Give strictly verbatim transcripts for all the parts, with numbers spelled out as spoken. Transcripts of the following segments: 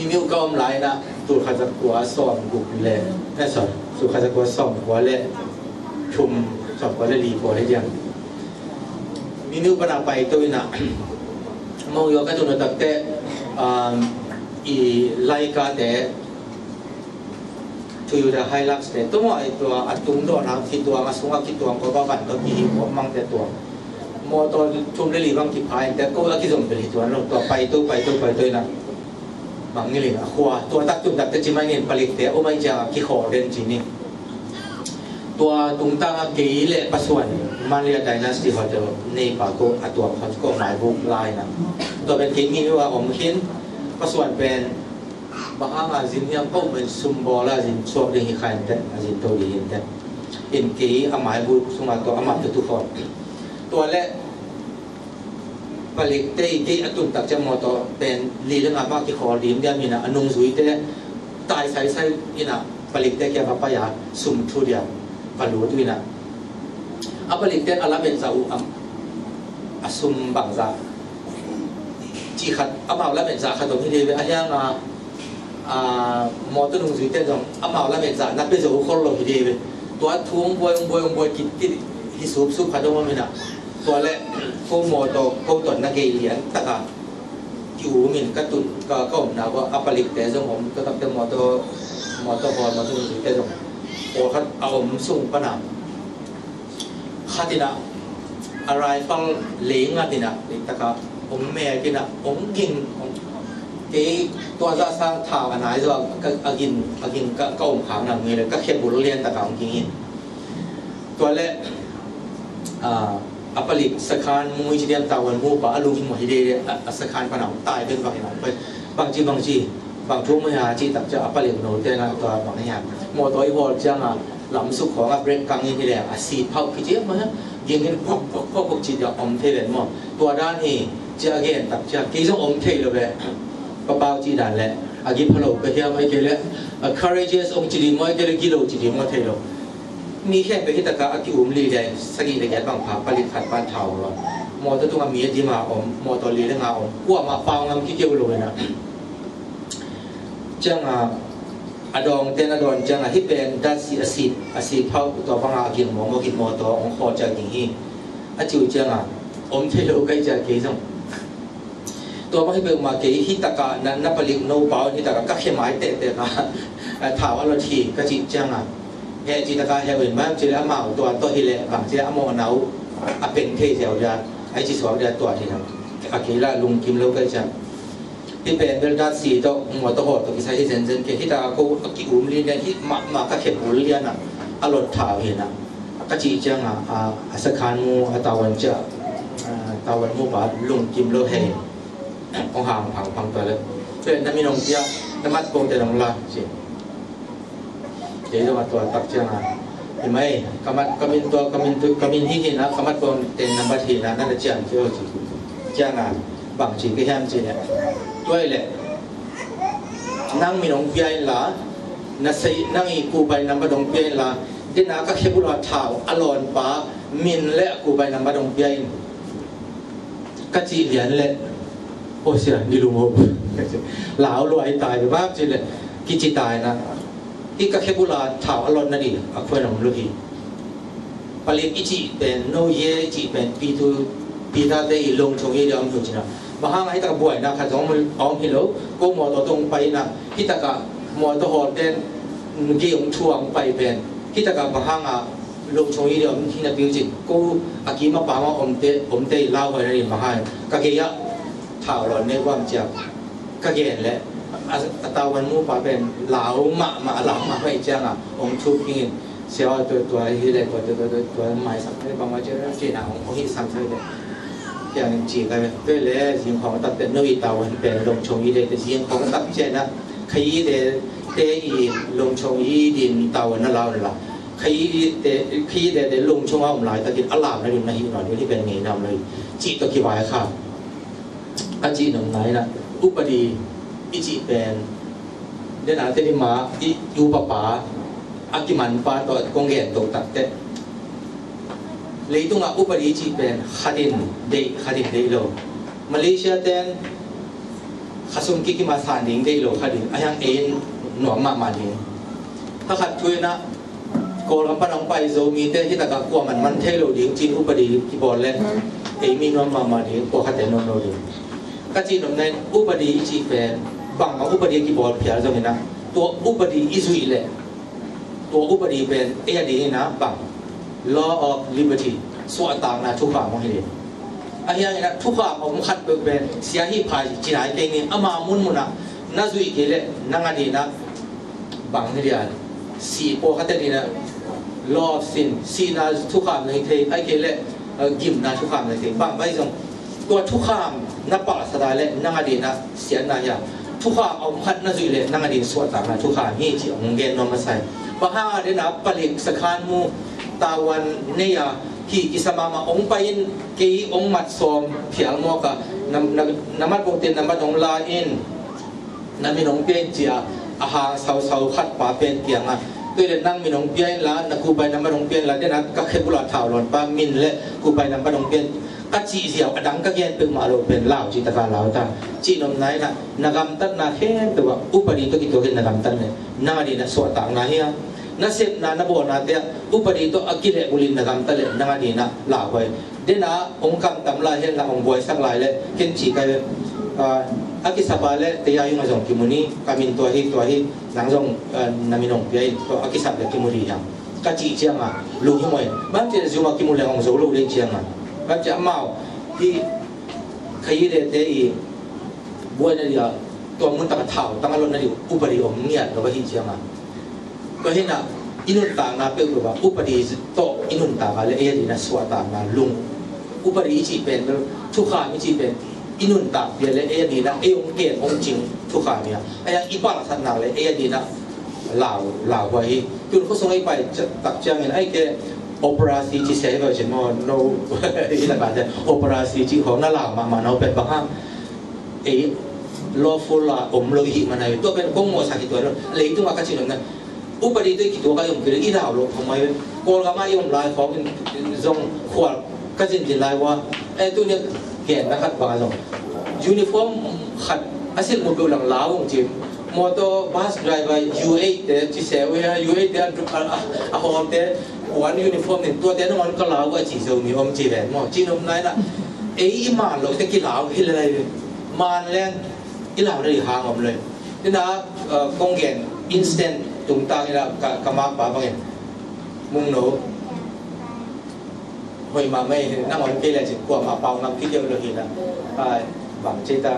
Mimiu ka om lai inah, tul khat za kua sawm guk le, eh, sorry, tul khat za kua sawm kua le thum, sawm kua le li kua hi diam. Mimiu pana paito inah, Monywa ka tun takte, um, i Laika te, Toyota Hilux te, tua mah i tua a tungdawn a kituang, a sung a kituang, kua bang van tua kihi kua mang te tuang. Mawtaw thum le li bang kipha in te, ko a kizom bel hi tuan lo, tua paito, paito, paito inah. Bang ngilin a khua, tua tak tun takte ci mai nin, palikte om ai ciang a kikhawl den ci ni. Tua tungtang a kei le Pasuan, Manlia Dynasty Hotel neipa ko a tuang khat ko maibuk lai inah. Tua pen kei mi a om khin, Pasuan pen bang hang a zin hiam ko men sum bawl a zin suak ding hi kha in te, a zin to ding hi in te. In kei a maibuk sung a tua a map tu tu khawl. Tua le palikte i kei a tun tak ciang mawtaw pen li le nga mah kikhawl dim diam inah, a nungzuite tai saisai inah palikte kiang va pai a sum thu dia va lut uh inah. A palikte a lamet zah uh am, a sum bang zah ci khat, amau lamet zah khat om hi dei ve, a hiang a, a, mawtaw nungzuite zong amau lamet zah na pe zo khol lo hi dei ve. Tua thu hong buai, hong buai, hong buai kit kit hi sup sup khat om om inah. Tua le ko mawtaw ko ton na gei lian taka ki-um in ka tun, ka, ka omna ko a palikte zong om, tua takte mawtaw, mawtaw hawl, mawtaw nungzuite zong pawlkhat a om sung pana khat inah a rifle lei ngat inah, lei taka hong mek inah, hong ging, hong, kei tua zah sang thau a nai zaw a, a ging, a ging ka, ka om khak na ngei le, ka khe bul lian taka hong ging in. Tua le, ah, a palik sakhan mui ci diam, tavuan mupa a lung hi mawh hi dei, a, a sakhan pana hong tai den bang inah, bang ci, bang ci, bang thu mui ha ci tak ciang a palik note na tua bang hi ha. Mawtaw i hawl ciang a, lam suk khawng a brake kang in hi leh a si phauh kici mah, ging in phok, phok, phok, phok ci dia om thei ven maw. Tua dan hi, ci a gen tak ciang kei zong om thei lo ve. Papau ci dan le, a gipha lo ka hiam ai kei le, a courageous ong ci di maw ai kei le, gilo ci di maw thei lo. Mi khempeuh hi taka a ki-um li le, sagih le giat bang pha, palik khat pan thau lo. Mawtaw tunga mi a dim a om, mawtaw li le nga om, kuamah pau ngam kikeu lo inah. Ciang a, a dawngte na dawn ciang a, hih pen datsi a si, a si phauh tua bang a ging mawngmawng hi, mawtaw hong khawl ciang ging hi. A ci uh ciang a, om thei lo kai ciang kei zong. Tua bang hi peuhmah kei, hi taka na, na palik no pau, hi taka ka khe mai tehte ka, a, thau a lot hi ka cih ciang a. He ci taka he uh in, bang ci le amau tua tawh hi leh, bang ci le a mawhna uh a peng thei ziau dia, a i ci suak dia tua hi na. A kei la lungkim lo kai ciang. Hih pen bel datsi tawh, mawtaw hawl tawh kisai hi zenzen kei, hi taka ko a ki-um li lian, hih mahmah ka khe bul lian a, a lot thau hi na. Ka cih ciang a, a, a sakhan mu, a tavuan cia, a, tavuan mupa lungkim lo hei. Hong hang phangphang tua le. Tua na min hong pia, na mat pongte hong la, ci. Kei zong a tua tak ciang a, hi mai, ka mat, ka min tua, ka min tu, ka min hi hi na, ka mat pongte number hi na, na na ciang ci o ci. Ciang a, bang ci ka hiam ci le. Tua hi le, nang min hong pia in la, na sei, nang i kubai number hong pia in la, dena ka khe bul a thau a lawn pa min le a kubai number hong pia in. Ka cih lian le, o sia, ni lungho. Lau luai tai bak ci le, kici tai na. Hi ka khe bul a thau a lawn na di, a khuan om lo hi. Palik i cih pen, no ye i cih pen, pi tu, pi ta te i long chong i liam tu ci na. Bang hang a hi ta ka buai na khat zong om hi lo, ko mawtaw tong pai na, hi ta ka mawtaw hawl ten, gei ong thu ang pai pen, hi ta ka bang hang a, lo chong i liam hi na piu cin, ko a kim a pam a omte, omte i lau hoi na rin bang hang, ka gei a, thau lawn ne guam ciang, ka gen le, a, a tavuan mupa pen, lau mahmah, lau mahmah i ciang a, ong thu pingin, sia tua, tua hi le, tua, tua, tua, tua, tua, mai sak le, bang mai ciang, cin a, ong, ong hi sam sai le. Ciang in ci ka le, tua le, zing khong tak te, no i tavuan pen, lo chong i le, te zing khong tak ciang a, khai te, te i lo chong i din tavuan na lau la. Khai te, khai te, te lo chong a om lai takin a lam na rin na hi na rin hi pen ngei nam na rin. Ci to ki vai kha. A ci nong nai na. Upadi i ci pen. Den a te ni ma i, i upapa. A ki man pa to kong gen to tak te. Leitung a upadi i ci pen. Khatin dei, khatin dei lo. Malaysia ten Khasum kikima san ding deih lo kha ding a hiang ei in nuam mahmah ding. Kha khat thu inah Kawlgam pan hong pai Zomite hitakah kuaman man thei lo ding cin upadi kibawl le ei mi nuam mahmah ding, pawlkhatte nuam lo ding. Ka cih nopna in upadi i cih pen bang a upadi a kibawl phial zong inah tua upadi i zuih leh tua upadi pen ei a ding inah bang law of liberty, suahtakna thukham hong hi ding. A hiang inah thukham a om khat peuh pen sia hi phai cinai kei ni ama munmunah na zuih kei leh nang a ding inah bang hi dia, sih pawlkhatte ding inah law of sin, sihna thukham na hi thei, ai kei leh gimna thukham na hi thei. Bang vai zong tua thukham na palh sa ta leh nang a ding inah siatna hi a, thukham a om khat na zuih leh nang a ding suahtakna thukham hi cih hong gen nuam a sai. Bang hang a ding inah palik sakhan mu tavuan nei a hi kisa mahmah hong pai in kei hong mat sawm phial mawk a na mat bawk te na mat hong la in na min hong pia in cia a hang sausau khat pa pen kiangah tua le nang min hong pia in la na kupai nambat hong pia in la dena ka khebula thau lawn pa min le kupai nambat hong pia in ka cih ziau a dang ka gen peuhmah lo pen lau cih taka lau ta. Cih nopna inah na gamtatna khempeuh ah upadi tawh kituakin na gamtat le nang a ding inah suahtakna hi a, na sepna na bawlnate ah upadi tawh a kilehbulhin na gamtat le nang a ding inah lauhuai. Dena hong kamtam lai hen la hong buaisak lai le ken ci kai ve. A kisap a le tei a yung a zong kimu ni, ka min tua hi tua hi, nang zong na min hong pia in tua a kisap le kimu dih hiam ka cih cianga lunghimawh in bang cih le zum a kimu le hong zo lo ding cianga bang cih amau hi khayi le te i buaina dia tua mun taka thau tanga lotna dia upadi om ngiat lo ka hi cianga. Tua hinah i nuntakna peuhpeuh ah upadi tawh i nuntak a le ei a dina suahtakna lung. Upadi i cih pen bel thukham i cih pen i nuntak pia le ei a dina ei hong ken hong cing thukham hi a. Ei a i palsatnak le ei a dina lau lauhuai hi. Tun khuasung ei pai tak ciangin ei ke operasi ci sia hi lo cin maw no i lakah te operasi ci khawng na lau mahmah no pen bang hang ei lawful a om lo i hih man ahi. Tua pen kong mawhsak hi tua lo leitung a ka cih nopna upadi tawh i kituak a i om kei le i lau lo khong mai ve. Kawlgam a i om lai khawng in zong khual ka zinzin lai ua. E tuni a genna khat bang a zong uniform khat a silh mu peuh lang lau ung ci. Motor bus driver U eight te ci se uh hia, U eight te a hawmte puan uniform in tuate nangawn ka lau a ci zo mi om ci ven maw ci nopna inah ei i man lote kilau hi le lai ve. Man leng i lau le i hang om le. Ina kong gen instant tungtang ina ka makpa bangin mungno hoih mahmah hi. Nangawn kei le cin kuamah pau ngam kideuh lo hi na. Bang cita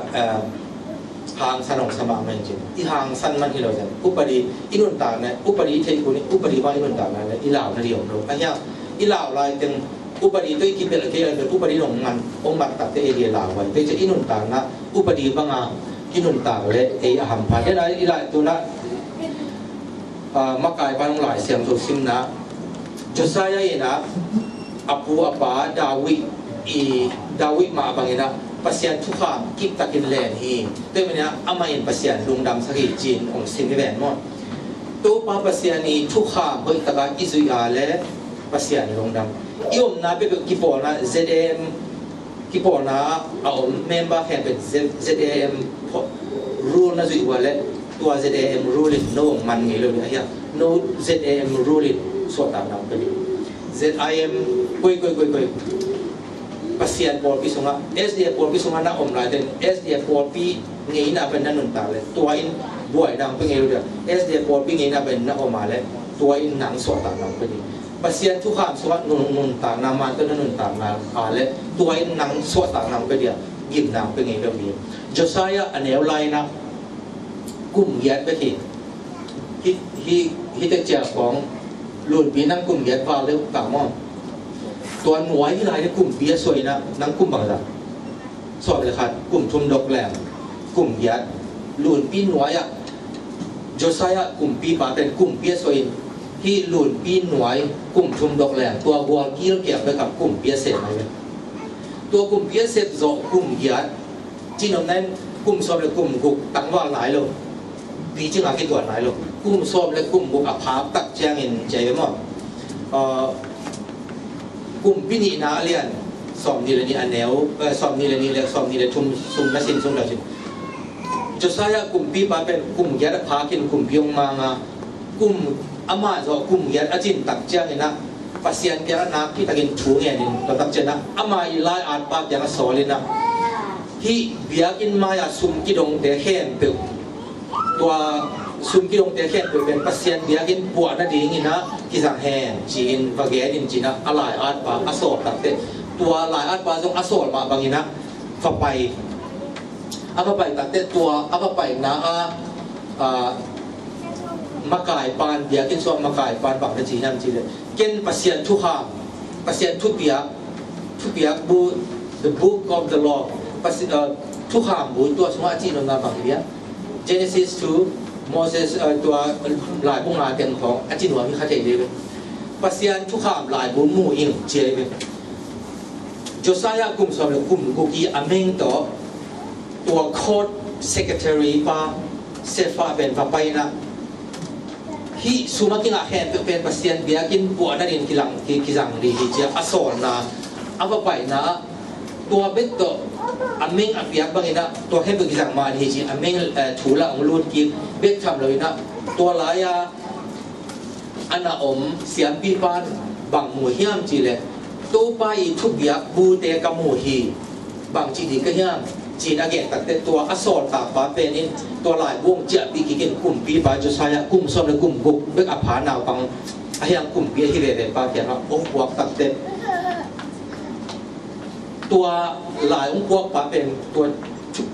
hangsan hong sa mahmah hi cin i hangsan man hi lo cin upadi i nuntakna upadi i theih kun upadi bang i nuntakna le i lau na di om lo. A hiang i lau lai teng upadi tawh i kipelh kei a upadi nong man hong mat takte ei di a lau vai tei cin i nuntakna upadi banga i nuntak le ei a hampha. Dena i lai tuna makai pa nong lai siang zo simna Josiah ina a pu a pa David i David mah bangina Pasian thukham kiptakin len hi. Tua ina amah in Pasian lungdam sak hi cin hong sim hi ven maw. Topa Pasian i thukham hoih taka i zuih a le Pasian lungdam. I omna peuhpeuh kipawlna Z A M kipawlna a om member khempeuh Z A M rule na zuih ua le tua Z A M rule in no hong man ngei lo ding a hiang. No Z A M rule in suahtakna hong pia ding. Z I M koi koi koi koi Pasian pawlpi sungah S D A pawlpi sungah na om lai ten S D A pawlpi ngeina pen na nuntak le tua in buaina hong pia ngei lo ding. S D A pawlpi ngeina pen na om a le tua in nang suahtakna hong pia ding. Pasian thukham sungah nun nuntakna man tawh na nuntakna a le tua in nang suahtakna hong pia dia gimna hong pia ngei lo mi. Josiah a neu lai na kum giat bek hi. Hi hi hi tek cia kong lunpi nang kum giat val deuh ta maw. Tua nuai hi lai na kumpi a suai na nang kum bangza. Sawm le khat kum thum dok leng kum giat lunpi nuai ah Josiah kumpi pa pen kumpi a suai in hi lunpi nuai kum thum dok leng tua gual kil kiak bekap kumpi a sem mai ve. Tua kumpi a sem zawh kum giat cinom nain kum sawm le kum guk tangval nai lo. Pi cingah kituat nai lo. Kum sawm le kum guk a phak tak ciangin cia ve maw. Kumpi nihna a lian sawm nih le nih a neu sawm nih le nih le sawm nih le thum sung na sin sung dau sin. Josiah kumpipa pen kum giat a phakin kumpi hong mang a, kum, amah zong kum giat a cin tak ciangin ah Pasian kiangah nakpi takin thu ngenin, tua tak ciangin ah ama i lai-atpa kiangah sawlin ah, hih biakinn mai-a sum kidongte khempeuh, tua sum kidongte khempeuh pen Pasian biakinn puah nadingin ah kizang hen ci-in va genin ci-in ah a lai-atpa a sawl takteh, tua lai-atpa zong a sawl mah bangin ah va pai. A va pai takteh tua a va paina ah, ah, makaipan, biakinn sungah makaipan bang na ci hiam cih leh, ken Pasian thukham, Pasian thupiak, thupiak bu, the book of the law, Pasi-, ah, thukham bu, tua sungah a cih nopna bang hi hiam? Genesis to Moses, ah, tua Laibu nga teng khawng a ci nuam hi kha thei ding ve. Pasian thukham laibu mu ing ci hi ve. Josiah kum sawm le kum guk i a meng tawh tua court secretary pa Shaphan pen va paina, hih sum a kingah khempeuh pen Pasian biakinn puah nadingin kilang, ki-, kizang ding hi ci-a a sawlna, a va paina ah tua bek tawh a meng a piak bangin ah tua khempeuh kizang mah ding hi ci-a a meng, eh, thu lah hong lut kik bek tham loin ah, tua lai-a a na om siampipa in bang mu hiam cih leh, Topa i thupiak bute ka mu hi, bang ci ding ka hiam ci-in a gen takteh, tua a sawltakpa pen in tua laibu hong ciahpih kikin kumpipa Josiah kum sawm le kum guk bek a pha naupang, a hiang kumpi ahi veve pa kiangah hong puak takteh, tua lai hong puakpa pen tua thu-,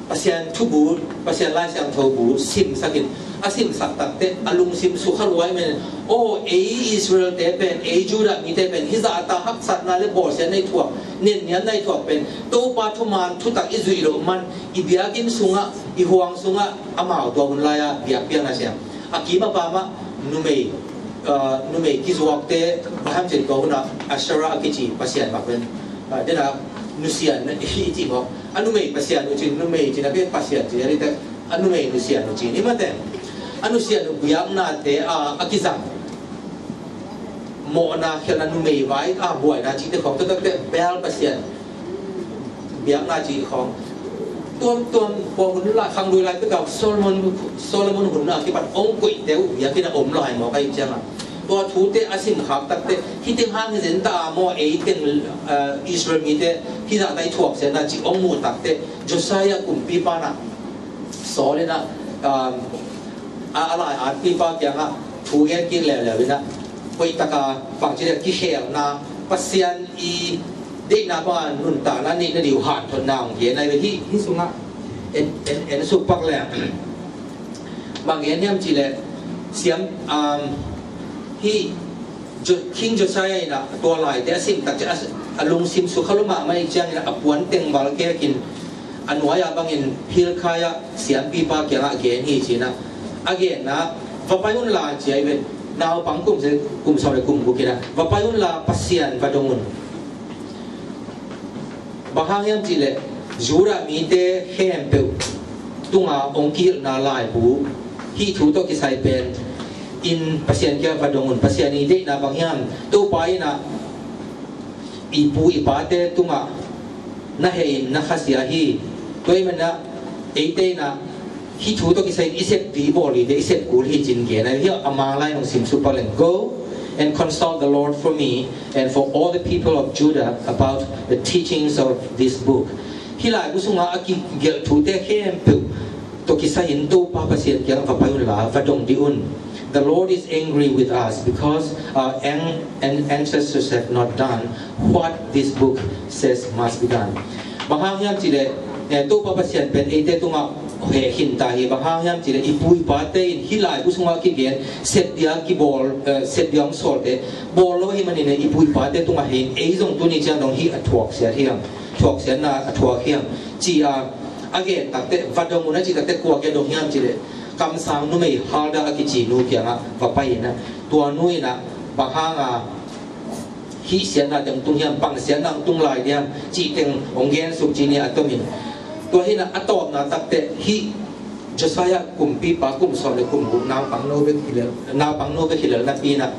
Pasian thubu, Pasian Lai Siangtho bu simsakin, a simsak takteh a lungsim sukha lua ahih manin, aw, ei Israel-te pen, ei Judah mite pen hih zahta haksatna le bawlsiatna i thuak, nenniamna i thuak pen Topa thuman thutak i zuih loh man, i biakinn sungah, i huang sungah amau tua hun lai-a biakpiakna siam. A kim a pam ah numei, ah, numei kizuakte bang hiam cih leh tua hun ah Asherah a kici pasian bang pen, ah, den a nusian i cih mawk. A numei pasian uh ci-in, numei ci-in a pen pasian ci-in a dite, a numei nusian uh ci-in i mate. A nusian uh biaknate, ah, a kizang mawhna, khialhna, numei vai, ah, buaina cihte khawng, tua takteh Baal pasian biakna cih khawng. Tuamtuam, tua hun lai, khangdui lai pek a Solomon, Solomon hun a kipat hong koihte uh biakinn a om lai mawk ahih ciangin, tua thute a simkhak takteh, hih teng hang hi zen ta a maw, ei teng, eh, Israel mite hih zahta i thuaksiatna cih hong muh takteh, Josiah kumpipa in ah sawl in ah, um, a, a lai-atpipa kiangah thu gen kik leuleu in ah, hoihtak a, bangci leh kikhelna, Pasian i deihna bang a nuntakna neih nading uh hanthotna hong gen ahi ve. Hih, hih sungah en, en, en suk pak leng, bang gen hiam cih leh, siam, um, hih Jo-, King Josiah in ah tua laite a sim tak ciang a, a lungsim sukha lua mahmah ahih ciangin a puan teng val kekin, a nuai-a bangin Hilkiah siampipa kiangah gen hi ci-in ah, a genna, va pai unla ci ahi ve. Naupang kum se, kum sawm le kum guk in ah, va pai unla, Pasian va dong un. Bang hang hiam cih leh, Judah mite khempeuh tunga hong kihilhna laibu, hih thu tawh kisai pen in Pasian kiangah va dong un. Pasian i deihna bang hiam? Topa in ah i pu i pate tungah na heh in na khasia hi. Tua ahih manin ah eite in ah hih thu tawh kisai in i sep ding, i bawl dingte i sep kul hi ci-in gen ahi ve. Hih a mang lai nong sim suk pak leng, "Go and consult the Lord for me and for all the people of Judah about the teachings of this book." Hih laibu sungah a kigelh thute khempeuh tawh kisai in Topa Pasian kiangah va pai unla, va dong dih un. "The Lord is angry with us because our an-, an-, ancestors have not done what this book says must be done." Bang hang hiam cih leh, eh, Topa Pasian pen eite tungah heh khin ta hi. Bang hang hiam cih leh, i pu i pate in hih laibu sungah kigen, sep dia kibawl, eh, sep dia hong sawlte bawl lo ahih manin, i pu i pate tungah heh in, ei zong tuni ciang dong hih a thuaksiat hiam, thuaksiatna a thuak hiam ci-a a gen takteh, va dong un a cih takteh, kua kiang dong hiam cih leh, kamsang numei Huldah a kici nu kiangah va pai in ah, tua nu in ah, bang hang a hih siatna teng tung hiam, bang siatna hong tung lai diam cih teng hong gen suk ci-in a tomin. Tua hi in ah a tawpna takteh, hih Josiah kumpipa kum sawm le kum guk naupang no bek hi lel, naupang no bek hi lel napi in ah,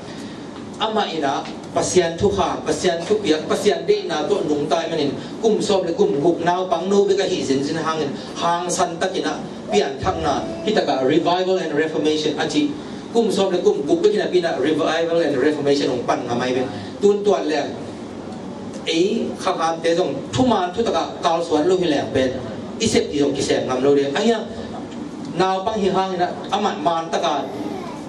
amah in ah Pasian thukham, Pasian thupiak, Pasian deihna tawh nungta ahih manin kum sawm le kum guk naupangno bek ahih zenzen hangin hangsan takin ah pianthakna, hi takah revival and reformation a cih kum sawm le kum guk bek hi napi-in ah revival and reformation hong pan ngam ahi ve. Tun tuat leng ei khanghamte zong thuman thutakah kalsuan lo hi leng pen i sep ding zong kisem ngam lo ding. Ahi hang naupang hi hangin ah amah man takah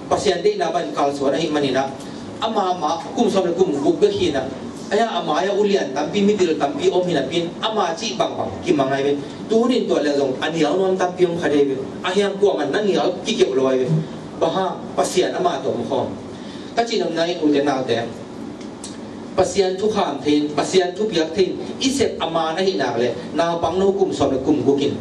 Pasian deihna bang kalsuan ahih manin ah ama mah kum sawm le kum guk bek hi-in ah, ahi hang a mai-ah ulian tampi, mipil tampi om hi napi-in ama cih bangbang kimang ahi ve. Tuni-in tuat leng zong a nial nuam tampi om kha ding hi ve. Ahi hang kuamah na nial kikeuh lo ahi ve. Bang hang? Pasian ama tawh om khawm. Ka cih nopna in, ute naute, Pasian thukham thei-in, Pasian thupiak thei-in i sep a man ahih nak leh naupangno kum sawm le kum guk in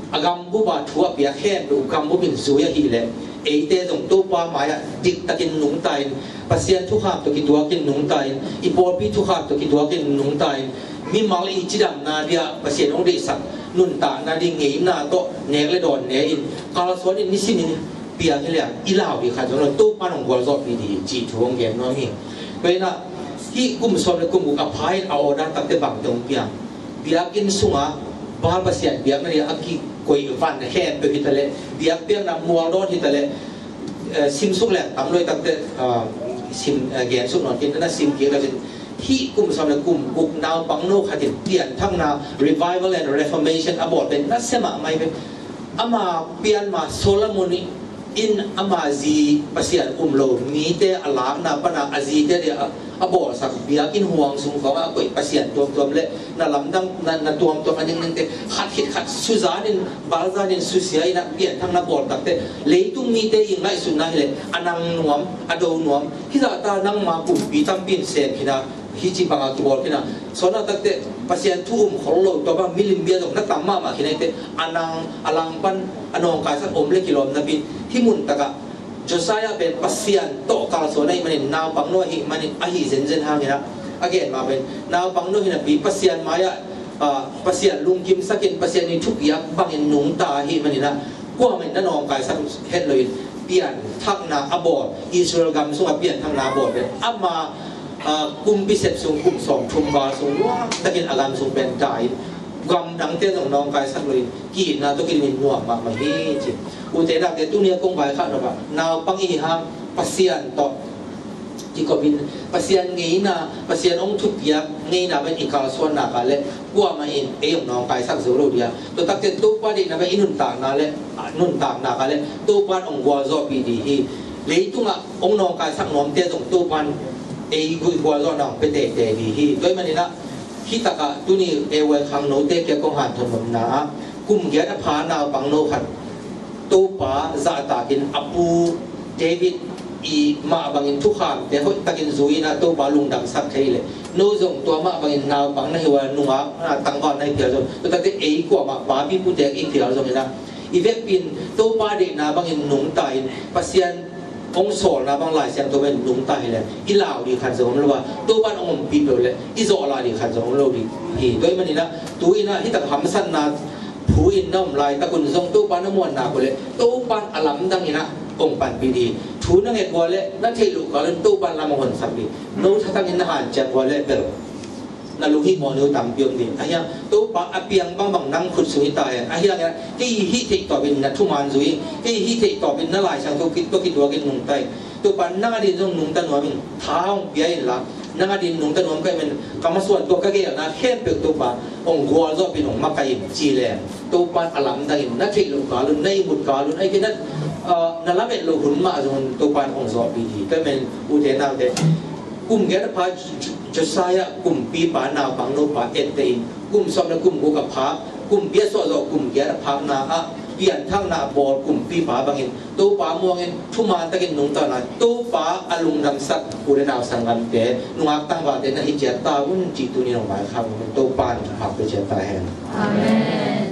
a gambup a thu a piak khempeuh gambup in zui ahih leh eite zong Topa mai-ah diktakin nungta-in, Pasian thukham tawh kituakin nungta-in, i pawlpi thukham tawh kituakin nungta-in, mimal i cidamna dingah Pasian hong deihsak nuntakna ding ngeina tawh nek le dawn ne-in kalsuan in nisimin piang hi leng i lau ding khat zong lo, Topa in hong gualzawhpih ding hi cih thu hong gen nuam hi. Tua hi-in ah hih kum sawm le kum guk a pha-in a order takte bangte hong piang? Biakinn sungah Baal pasian biakna ding a kikoih van khempeuh hi taleh, biakpiakna mualdawn hi taleh, eh, simsuk leng tam lo hi takte, ah, sim, eh, gensuk nawn kei in, na sim kik lo hi. Hih kum sawm le kum guk naupangno khat in pianthakna, revival and reformation a bawl pen nasia mahmah hi ve. Ama pian ma Solomon in ama zi pasian um lo mite a lakna pan a, a zite ding a, a bawlsak biakinn huang sung khawngah a koih pasian tuamtuam le na lamdang, na, na tuamtuam a ningning te khat khit khat suzanin, balzanin, susia in a pianthakna bawl takte, leitung mite i ngaihsutna hi leh a nang nuam, a do nuam, hih zahta nangma kumpi tampi in sem khin a, hih ci banga kibawl khin a, sawtna takte Pasian thu um khol lo, tua bang milim bia zong na tam mahmah khin a, hihte a nang, a langpan a nawngkaisak om le kilawm napi, hih mun takah Josiah pen Pasian tawh kalsuan ahih manin, naupangno ahih manin, ahih zenzen hangin ah, a gen mah pen naupangno hi napi Pasian mai-ah, ah, Pasian lungkimsakin, Pasian i thupiak bangin nungta ahih manin ah, kuamah in na nawngkaisak het loin pianthakna a bawl, Israel gam sungah pianthakna a bawl pen ama, ah, kumpi sep sung kum sawmthum val sung nuamtakin a gam sung pen tai, gam dangte zong nawngkaisak loin ki-itna tawh kidimin nuam mahmah hi ci. Ute naute, tuni a kong vaikhak nop ah naupang i hi hang Pasian tawh kikopin Pasian ngeina, Pasian hong thupiak ngeina pen i kalsuan nak leh kuamah in ei hong nawngkaisak zo lo ding a, tua takte Topa deihna pen i nuntak nak leh, nuntak nak leh Topa in hong gualzawhpih ding hi. Leitungah hong nawngkaisak nuamte zong Topa in ei gualzawhna hong pia teitei ding hi. Tua ahih manin ah, hih takah tuni A Y khangnote kiang kong hanthawn nopna ah, kum giat a pha naupangno khat Topa zahtakin a pu David i mah bangin thukhamte hoihtakin zui in ah Topa lungdamsak thei leh, no zong tua mah bangin naupang na hi uh a, nungak, ah, tangval na hi phial zong, tua takte ei kuamah papi pute i phial zongin ah, i vekpi in Topa deihna bangin nungta in, Pasian hong sawlna bang Lai Siangtho bangin nungta hi leh i lau ding khat zong om lo a, Topa in hong ompih peuh leh i zawh lah ding khat zong om lo ding hi. Tua ahih manin ah, tu-in ah hih tak hamsatna phu in na om laitak un zong Topa na muan nak uh leh Topa in a lamdang in ah hong panpih ding hi. Thu na nget uh leh na theih loh kal un Topa in lam hong honsak ding hi. No thatang in na hanciam uh leh bel na lunghimawh ni uh tampi om ding. Ahi hang Topa a piang bangbang nang khut sung hi ta hen. Ahi hang kei hih theih tawpin na thuman zui in, kei hih theih tawpin na Lai Siangtho tawh kituakin nungta in, Topa nang adingin zong nungta nuam in, tha hong pia inla, nang adingin nungta nuam ka hih manin ka masuan, tua ka geelna khempeuh Topa hong gualzawhpih in, hong makaih in ci leng, Topa in a lamdang in na theih loh kal un, na ihmut kal un, ahih kei leh na, ah, na lamet loh hun mah zong un Topa in hong zawhpih ding hi. Tua ahih manin ute naute, kum giat a pha Josiah kumpipa naupangnopa etteh in, kum sawm le kum guk a pha, kumpi a suahzawh kum giat a phakna ah pianthakna a bawl kumpipa bangin Topa muangin thuman takin nungta in, Topa a lungdamsak u le nau sanggamte, nungak tangvalte na hi ciat ta un cih tuni-in hong vaikhak nuam in, Topa in thupha hong pia ciat ta hen. Amen.